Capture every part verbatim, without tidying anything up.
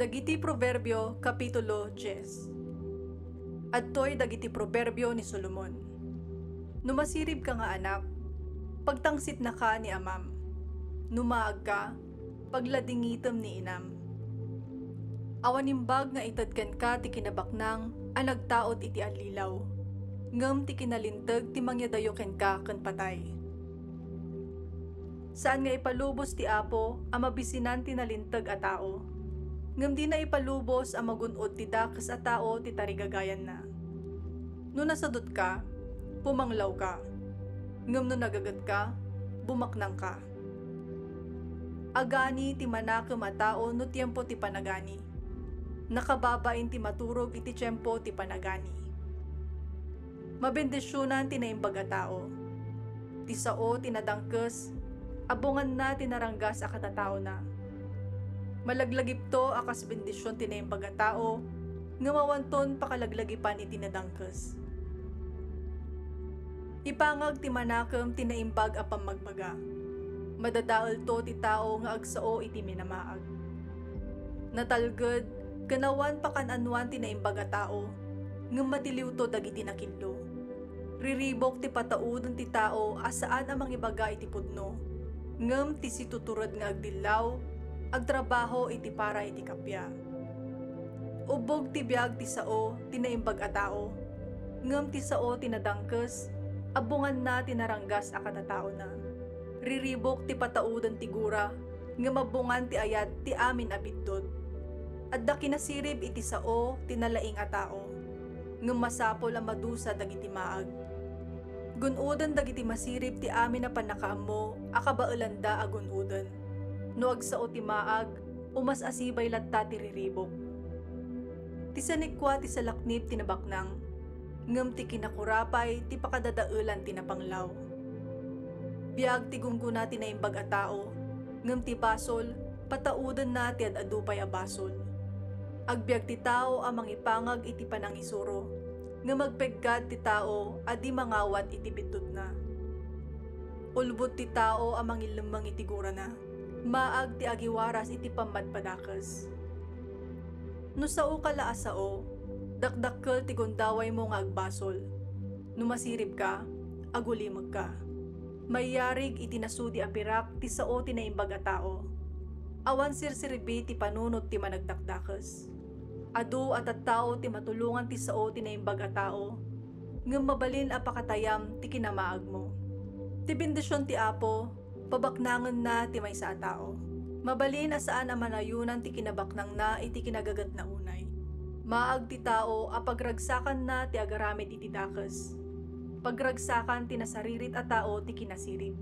Dagiti Proverbio, Kapitulo dies. Adtoy dagiti proverbio ni Solomon. No masiribka nga anak, pagtangsitnaka ni amam. No maagka, pagladingitem ni inam. Awan imbag nga ited kenka ti kinabaknang a nagtaud iti allilaw, ngem ti kinalinteg ti mangyadayo kenka ken patay. Saan nga ipalubos ti Apo a mabisinan ti nalinteg a tao, ngem dina ipalubos a magun-od ti dakes a tao ti tarigagayanna. No nasadutka, pumanglawka, ngem no nagagetka, bumaknangka. Agani ti manakem a tao no tiempo ti panagani. Nakababain ti maturog iti tiempo ti panagani. Mabendisionan ti naimbag a tao. Ti sao ti nadangkes, abbonganna ti naranggas a katataona. Malaglagipto a kas bendision ti naimbag a tao, ngem awanton pakalaglagipan iti nadangkes. Ipangag ti manakem ti naimbag a pammagbaga. Madadaelto ti tao nga agsao iti minamaag. Natalged ken awan pakan-anoan ti naimbag a tao, ngem matiliwto dagiti nakillo. Riribuk ti patauden ti tao a saan a mangibaga iti pudno, ngem ti situtured nga agdillaw, agtrabaho iti para iti kappia. Ubbog ti biag ti sao ti naimbag a tao, ngem ti sao ti nadangkes, abbonganna ti naranggas a katataona. Riribuk ti patauden ti gura, ngem abbongan ti ayat ti amin a biddut. Adda kinasirib iti sao ti nalaing a tao, ngem masapul a madusa dagiti maag. Gun-oden dagiti masirib ti amin a pannakaammo a kabaelanda a gun-oden. No agsao ti maag, umas-asibay latta ti riribuk. Ti sanikua ti salaknib ti nabaknang, ngem ti kinakurapay ti pakadadaelan ti napanglaw. Biag ti gunggona ti naimbag a tao, ngem ti basol, pataudenna ti ad-adu pay a basol. Agbiag ti tao a mangipangag iti panangisuro, ngem agpeggad ti tao a di mangawat iti biddutna. Ulbod ti tao a mangillemmeng iti gurana, maag ti agiwaras iti pammadpadakes. No saoka la a sao, dakdakkel ti gundawaymo nga agbasol. No masiribka, agulimekka. Mayarig iti nasudi a pirak ti sao ti naimbag a tao. Awan sirsirbi ti panunot ti managdakdakes. Adu a tattao ti matulongan ti sao ti naimbag a tao, ngem mabalin a pakatayam ti kinamaagmo. Ti bendision ti Apo, pabaknangenna ti maysa a tao. Mabalin a saan a manayonan ti kinabaknangna iti kinagagetna unay. Maag ti tao a pagragsakanna ti agaramid iti dakes. Pagragsakan ti nasaririt a tao ti kinasirib.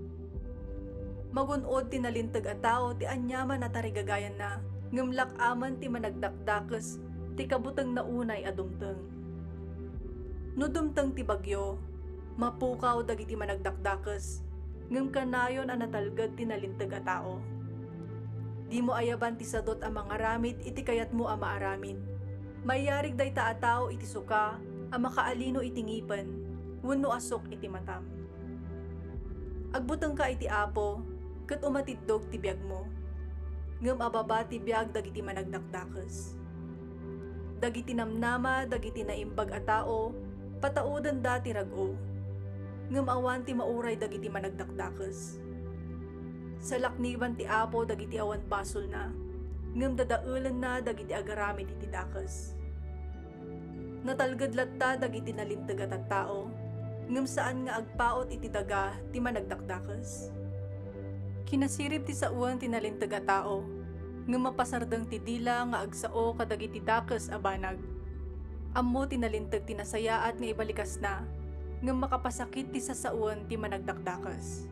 Magun-od ti nalinteg a tao ti aniaman a tarigagayanna, ngem lak-amen ti managdakdakes ti kabutengna unay a dumteng. No dumteng ti bagyo, mapukaw dagiti managdakdakes, ngem kanayon a natalged ti nalinteg a tao. Dimo ayaban ti sadut a mangaramid iti kayatmo a maaramid. Mayarig dayta a tao iti suka a makaalino iti ngipen wenno asuk iti matam. Agbutengka iti Apo ket umatiddog ti biagmo, ngem ababa ti biag dagiti managdakdakes. Dagiti namnama dagiti naimbag a tao, pataudenda ti rag-o, ngem awan ti mauray dagiti managdakdakes. Salakniban ti Apo dagiti awan basolna, ngem dadaelenna dagiti agaramid iti dakes. Natalged latta dagiti nalinteg a tattao, ngem saan nga agpaut iti daga ti managdakdakes. Kinasirib ti sawen ti nalinteg a tao, ngem mapasardeng ti dila nga agsao kadagiti dakes a banag. Ammo ti nalinteg ti nasayaat nga ibalikasna, ngem makapasakit ti sasawen ti managdakdakes.